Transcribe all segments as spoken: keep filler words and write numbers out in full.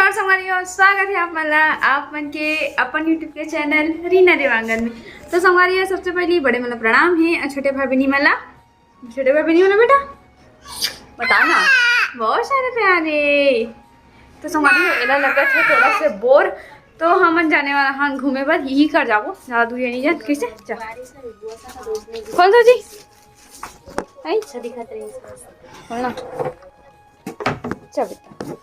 और संगवारी हो, स्वागत है आप मन ला, आप मन के अपन YouTube के चैनल रीना देवांगन में। तो संगवारी हो, सबसे पहले बड़े मन ला प्रणाम है और छोटे भाई बहनी मन ला, छोटे भाई बहनी मन ला बेटा बता ना, बहुत सारे प्यारे। तो संगवारी हो, एला लगत है थोड़ा से बोर, तो हमन जाने वाला हन घूमे बर, यही कर जाबो, ज्यादा दूर नहीं जात। कैसे? चल, खोल दो जी। आई, अच्छा दिखत रही इसका। खोल ना। चल बेटा।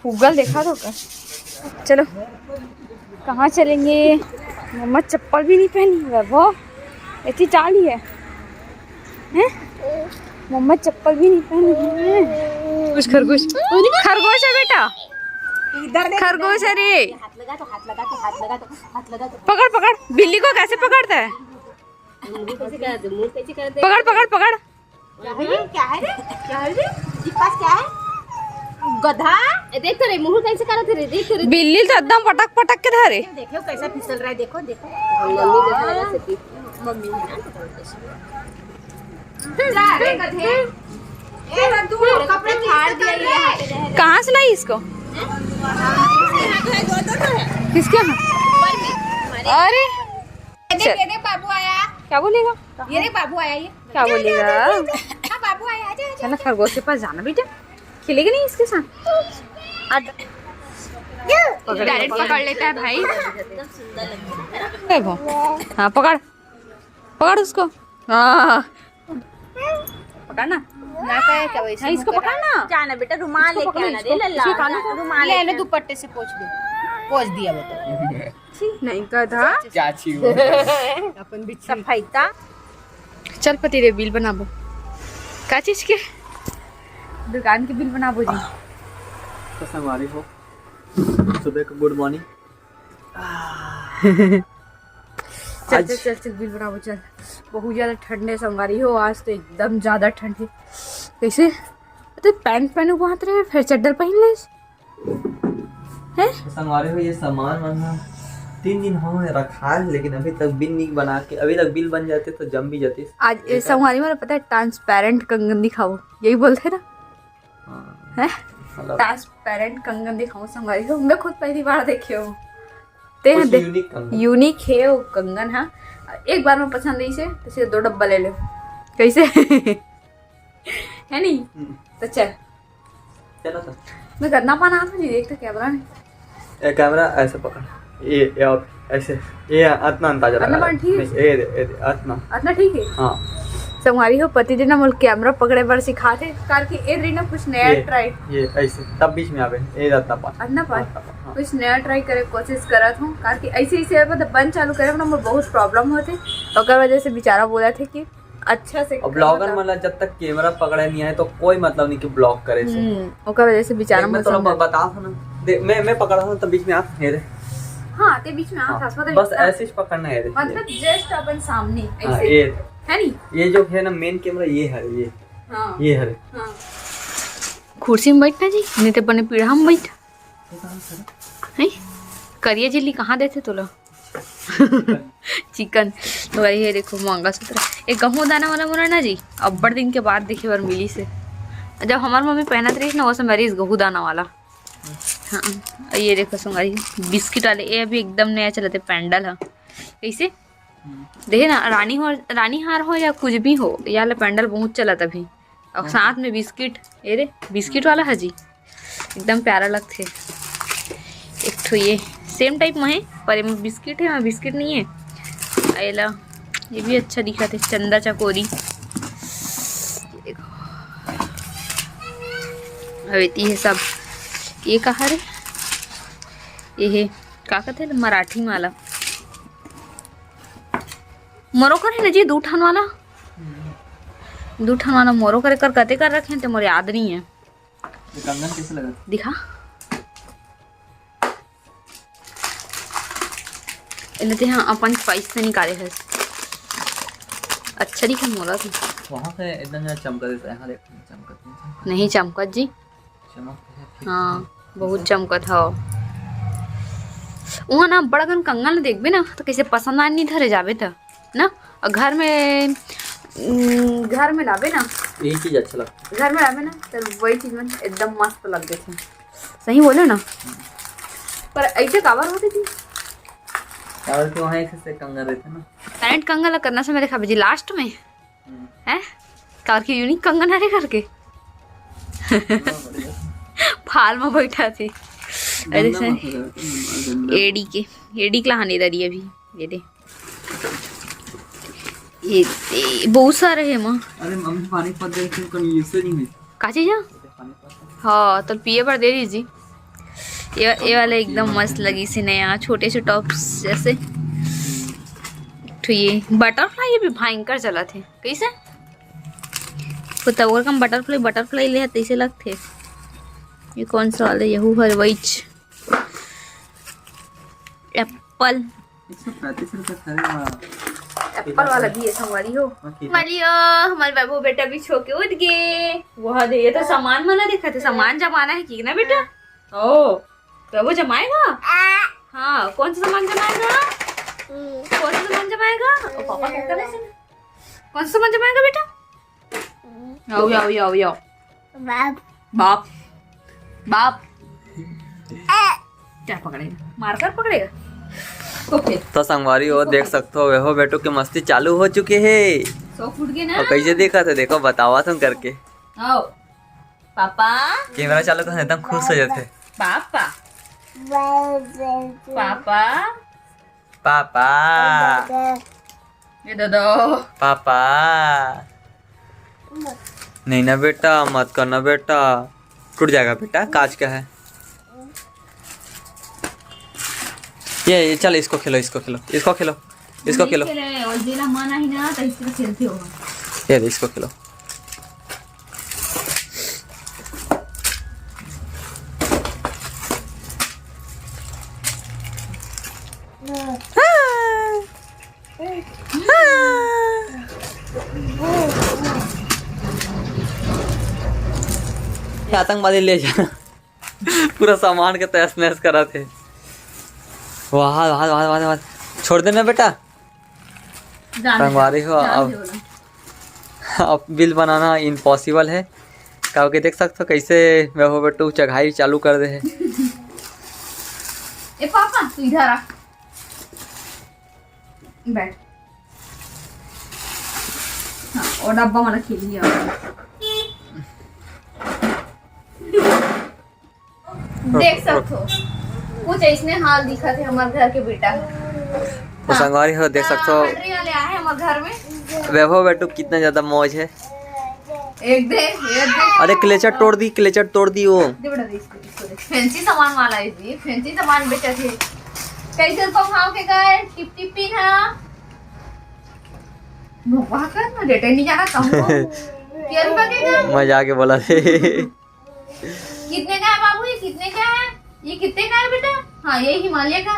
फुग्गा ल देखा तो का? चलो, कहाँ चलेंगे? मम्मा चप्पल भी नहीं पहनी है, वैभव, ऐसी चाल ही है, हैं? मम्मा चप्पल भी नहीं पहनी है। कुछ खरगोश, खरगोश है बेटा, इधर देख, खरगोश है रे। हाथ लगा तो, हाथ लगा तो, हाथ लगा तो, हाथ लगा तो। पकड़, पकड़, बिल्ली को कैसे पकड़ता है? मुंह कैसे कर दे, मुंह कैसे कर दे? पकड़, पकड़, पकड़। क्या है रे? क्या है रे? क्या है रे? तेरे पास क्या है? गधा। ए, देख तो रे, मुंह कैसे करत रे, देख तो रे। बिल्ली तो एकदम पटक पटक के धरे। देखो कैसा फिसल रहा है, देखो, देखो। मम्मी देख रहा है, मम्मी। जा रे गधे। ए, तू कपड़े फाड़ दिया ये हाथ पे। कहाँ से लाई इसको? किसके यहाँ? अरे, ये देख, चल। ये देख, बाबू आया। क्या बोलेगा? ये देख, बाबू आया, ये। क्या बोलेगा? हाँ, बाबू आया, आजा, आजा। है ना, खरगोश के पास जाना बेटा, खेलेगा नहीं इसके साथ। आ, पकड़, डायरेक्ट पकड़। पकड़ लेता है भाई। देखो, हाँ, पकड़, पकड़ उसको। हाँ, पकड़ ना। ना का है क्या वैसे? हाँ, इसको पकड़ ना। जाना बेटा, रुमाल इसको लेके पकड़, आना इसको, रे लल्ला। इसके कानों को रुमाल ले लेके लो, आना। दुपट्टे से पोंछ दे। पोंछ दिया बेटा। छी, नहीं का था। चाची हो। अपन बिच्छू। सफाई का। चल पति देव, बिल बनाबो। का चीज के? दुकान के बिल बनाबो जी। तो संगवारी हो, सुबह को गुड मॉर्निंग। चल, आज चल, चल, चल, बिल बनाबो, चल। बहुत ज्यादा ठंड है संगवारी हो, आज तो एकदम ज्यादा ठंड है। कैसे? तो पैंट पहने को हाथ रहे, फिर चड्डर पहन ले। हैं? तो संगवारी हो, ये सामान मन ह तीन दिन हो रखा है, लेकिन अभी तक बिल नहीं बना के, अभी तक बिल बन जाते तो जम भी जाते। आज ये संगवारी मन, पता है, ट्रांसपेरेंट कंगन दिखाओ, यही बोलते ना। हाँ, हैं? मतलब ट्रांसपेरेंट कंगन दिखाओ संगवारी हो, मैं खुद पहली बार देखे हूँ। ते कुछ हैं दे-, यूनिक कंगन। यूनिक है वो कंगन, हाँ। एक बार में पसंद नहीं से, तो सीधे दो डब्बा ले ले। कैसे? है नहीं? हम्म। तो चल। चलो तो। मैं करना पाना था जी, देख तो कैमरा में। ए, कैमरा ऐसे पकड़। ये, ये और ऐसे। ये अतना अंदाजा अतना लगा। ठीक है? नहीं, ये दे, ये दे, अतना। अतना ठीक है? हाँ। संगवारी हो, पति जी ना मोल कैमरा पकड़े बर सिखाते, करके ए रीना कुछ नया ये, try। ये ऐसे, तब बीच में आवे, ये अतना पास। अतना पास? हाँ, हाँ। कुछ नया try करे कोशिश करत हूँ, करके ऐसे, ऐसे मतलब बंद चालू करे, मतलब बहुत problem होते, ओकर वजह से बेचारा बोला थे कि अच्छा से अब ब्लॉगर मतलब मन ला जब तक कैमरा पकड़े नहीं आए तो कोई मतलब नहीं कि ब्लॉग करे से। हम्म, ओकर वजह से बेचारा देख, मैं तोला समझा। ब-, बता हूँ ना। दे, मैं, मैं पकड़ा हूँ तो बीच में आप मेरे। हाँ, ते बीच में आ, हाँ, खास बात है बस इतना। ऐसे ही पकड़ना है, देख। मतलब just अपन सामने हाँ, ऐसे। ये। है नी? ये जो है ना मेन कैमरा, ये है, ये। हाँ। ये है। हाँ। कुर्सी में बैठ ना जी, नहीं तो बने पीढ़ा में बैठ। हैं? करिया झिल्ली कहाँ देथे तोला? चिकन। तो वही है, देखो, मंगलसूत्र। एक गहूं दाना वाला मोला ना जी, अब्बड़ दिन के बाद देखे बर मिलिस हे। जब हमार मम्मी पहनत रहिस ना, वो समय रहिस गहूं दाना वाला। हाँ, ये देखो संगवारी, बिस्किट वाले, ये अभी एकदम नया चलत हे पैंडल ह। कैसे? देखे ना, रानी हो, रानी हार हो या कुछ भी हो, या ले पैंडल बहुत चलत अभी। और हाँ। साथ में बिस्किट, ये रे, बिस्किट वाला है जी, एकदम प्यारा लगथे। एक ठो ये same type में है, पर एमे बिस्किट है, एमे बिस्किट नहीं है। एला, ये भी अच्छा दिखत हे, चंदा चकोरी। ये देखो, अब एती है सब। ये कहा रे? ये है, का कहते हैं, मराठी माला। मोरो कर है ना जी, दू ठन वाला, दू ठन वाला मोरो करे कर कते कर रखे हैं, ते मोर याद नहीं है। ये कंगन कैसे लगा? दिखा। एला ते हाँ अपन choice से निकाले हस। अच्छा दिखे मोला तो। वहाँ से एकदम यहाँ चमका देता है, यहाँ देख, चमकत नहीं, चमकत नहीं। नहीं चमकत जी। चमक तो है, ठीक हाँ, है। बहुत ऐसा? चमकत हव। उहाँ ना बड़ा कन कंगन ल देखबे ना, तो कैसे पसंद आए नहीं धरे जाबे त। ना, और घर में, उम, घर में लाबे ना, यही चीज अच्छा लगता है। घर में रहबे ना, तो वही चीज मन एकदम मस्त लगथे। सही बोले ना? पर ऐसे काबर होथे जी? और तो वहाँ एक से कंगन रहथे ना। Pant कंगन ला करना से मेरे खाबे जी last में। हम्म। हैं? काबर के यूनिक कंगन हरे करके। हाँ, बढ़िया। फाल में बैठा थे। अरे गंदा सर। मत हो जाए, गंदा। एडी के, एडी के लहाने दादी अभी। ये दे। ये दे, बहुत सारे हे माँ। अरे मम्मी, पानी पत दे, क्यों कहीं use नहीं है? का चीज है? पानी पत। हाँ, तो पिए बर दे दीजिए। ये, ये वाला एकदम मस्त लगिस हे नया, छोटे से tops जैसे। तो ये butterfly, ये भी भयंकर चलत हे। कैसे? पता ओकर कम butterfly, butterfly ले हे, तैसे लगथे। ये कौन सा वाला? यहू हर वही। एप्पल। एक सौ पैंतीस रुपए खरीद रहा। एप्पल वाला भी है संगवारी हो। हाँ, ठीक है। मलियो, हमारे बाबू बेटा भी छो के उठ गए। वह दे, ये तो सामान मन ला देखा थे, सामान जमाना है कि ना बेटा? ओ, बाबू जमाएगा? हाँ, कौन सा सामान जमाएगा? कौन सा सामान जमाएगा? ओ, पापा कहता नहीं सुन। कौन सा सामान जमाएगा बेटा? आओ, आओ, आओ, आओ। बाप। बाप। बाप। क्या पकड़ेगा? मार्कर पकड़ेगा? ओके। तो संगवारी हो, इसको देख पकड़। सकते हो, वेहो बेटू की मस्ती चालू हो चुकी है। सौ फुट के ना। और कैसे दिखत हे, देखो, बतावा तुम करके। आओ। पापा। कैमरा चालू कर, एकदम खुश हो जाते। पापा। पापा। पापा। ये दादा। पापा। नहीं ना बेटा, मत करना बेटा, टूट जाएगा बेटा, कांच का है। ये, ये चल, इसको खेलो, इसको खेलो, इसको खेलो, इसको नहीं खेलो। खेले, और जेला मन आही ना, तो इस तरह खेलते हो। ये ले, इसको खेलो। ये आतंकवादी ले जा। पूरा सामान के तहस नहस करत हे। वाह, वाह, वाह, वाह, वाह। छोड़ देना बेटा। जान दे, संगवारी हो, जान अब दे बोला। अब बिल बनाना impossible है, काबर के देख सकते हो कैसे मैं हो बेटू चघाई चालू कर दे है। ए पापा, तू इधर आ, बैठ। हाँ, और डब्बा वाला खेल लिया। देख सकत हो, कुछ ऐसने हाल दिखत हे हमर घर के बेटा। तो संगवारी हो, देख सकत हो। हाँ, हटरी वाले आए हैं हमर घर में। वैभव बेटू कितना ज्यादा मौज है। एक दे, एक दे। अरे, clutcher तोड़ दी, clutcher तोड़ दी वो। दे बेटा, दे इसको, इसको दे। Fancy सामान वाला है जी, fancy सामान बेचत हे। कैसे रुपया भाव के गए? टिप टिप पिन है। भगवा कर, मैं रेटे नहीं जाना कहूँ। क्या रुपया के गए? मैं जाके बोला थे। कितने का है बाबू, ये कितने का है? ये कितने का है बेटा? हाँ, ये हिमालय का।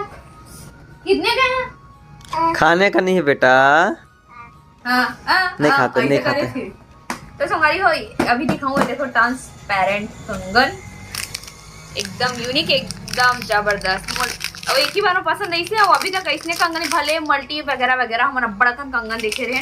कितने का है? खाने का नहीं है बेटा। हाँ, हाँ, नहीं हाँ, खाते, ऐसे नहीं करे खाते। फिर। तो संगवारी हो, अभी दिखाऊँ, देखो, transparent कंगन, एकदम unique, एकदम जबरदस्त। मोल-, और एक ही बार में पसंद ऐसे हो, अभी तक ऐसने कंगन भले multi वगैरह वगैरह हमन अब्बड़ अकन कंगन देखे रहे,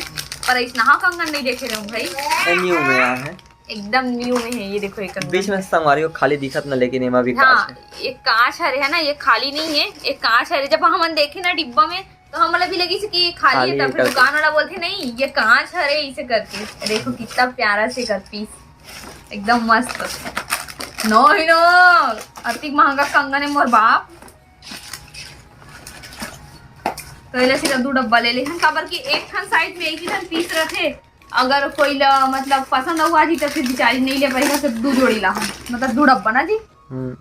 पर ऐसना कंगन नहीं देखे रहे भाई। ये new में आया है। एकदम new में है, ये देखो, एक कंगन। बीच में संगवारी हो खाली दिखत ना, लेकिन एमा भी हाँ, कांच है। एक कांच हरे है ना, ये खाली नहीं है, एक कांच हरे। जब हमन देखे ना डिब्बा में, तो हमला भी लगिस कि ये खाली है, खाली है, तब फिर तब दुकान वाला बोलथे, "नहीं, ये कांच हरे," इसे करके। देखो कितना प्यारा से कर piece, एकदम मस्त। नो ही नो, अतिक महंगा कंगन है मोर बाप। तो एला सीधा दू डब्बा ले ले हन, काबर कि एक ठन size में एक ही ठन piece रथे। अगर कोई ला, मतलब, पसंद हुआ जी, तो फिर बिचारी नहीं ले पाएगा, सिर्फ दू जोड़ी ला हन, मतलब, दू डब्बा ना जी। हम्म।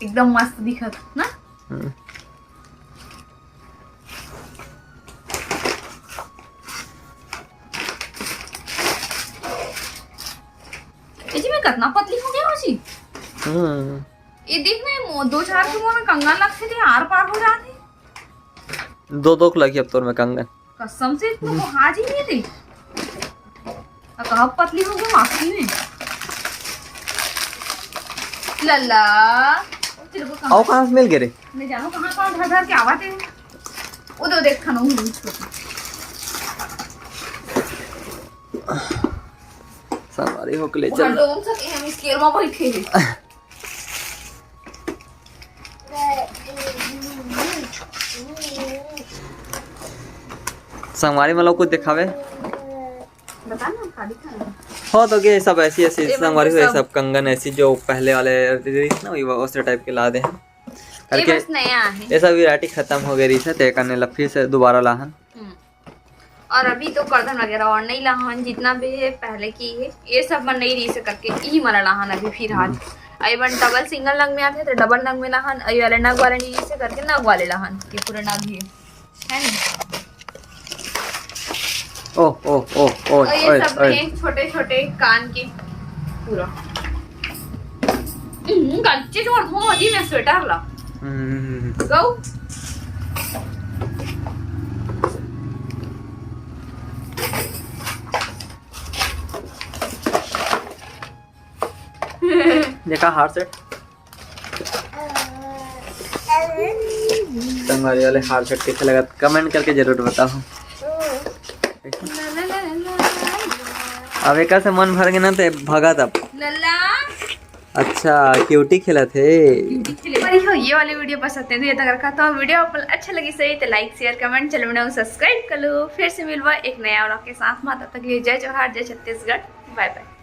एकदम मस्त दिखत ना। हम्म। ए जी, मैं कितना पतली हो गया हूँ जी। हम्म। ये देख ना, ये मो-, दो चार किलो में कंगन लगथे, ते आर पार हो जाथे। दो दो लगी अब तोर में कंगन। कसम से, तू तो हाज ही नहीं थे। अब कहाँ पतली हो गई वाकई में। लल्ला, तेरे को कहाँ आओ, कहाँ से मिल गए रे? मैं जानू कहाँ, कहाँ धर धर के आवा थे। वो तो देख खाना हूँ इसको। संगवारी हो के ले चल। हम स्केल में बैठे हैं। संगवारी मतलब कुछ दिखावे। बता ना, का दिखाना? हो तो के सब ऐसी ऐसी ए, संगवारी हो, सब कंगन ऐसी जो पहले वाले रहिस ना, वही उस टाइप के ला दे हैं। ये करके बस नया है। ये सब वैरायटी खत्म हो गई रहिस, ते करने ला फिर से दोबारा लाहन। हम्म। और अभी तो करधन वगैरह और नहीं लाहन, जितना भी है पहले की है, ये सब मन नहीं रहिस करके यही मन लाहन अभी फिर आज। आई बन डबल सिंगल नग में आते तो डबल नग में लाहन, आई वाले नग वाले नहीं रहिस करके नग वाले लाहन, कि पूरा नग ही है। है ना? ओ, ओ, ओ, ओ, और ये ओए, सब ओए। में छोटे छोटे कान के पूरा। हम्म, गच्चे जोड़ हो अजी मैं स्वेटर ला। हम्म। गो। देखा हार सेट। संगवारी वाले हार सेट कैसे लगा, कमेंट करके जरूर बताओ। अब एक से मन भर गया ना, तो भगा तब। लल्ला। अच्छा, क्यूटी खेला थे। पर हो, ये वाली वीडियो पसंद है तो ये तक रखा। तो वीडियो आप अच्छा लगी सही तो लाइक, शेयर, कमेंट, चैनल बनाओ, सब्सक्राइब कर लो। फिर से मिलवा एक नया व्लॉग के साथ। माता तक लिए जय जोहार, जय छत्तीसगढ़, बाय बाय।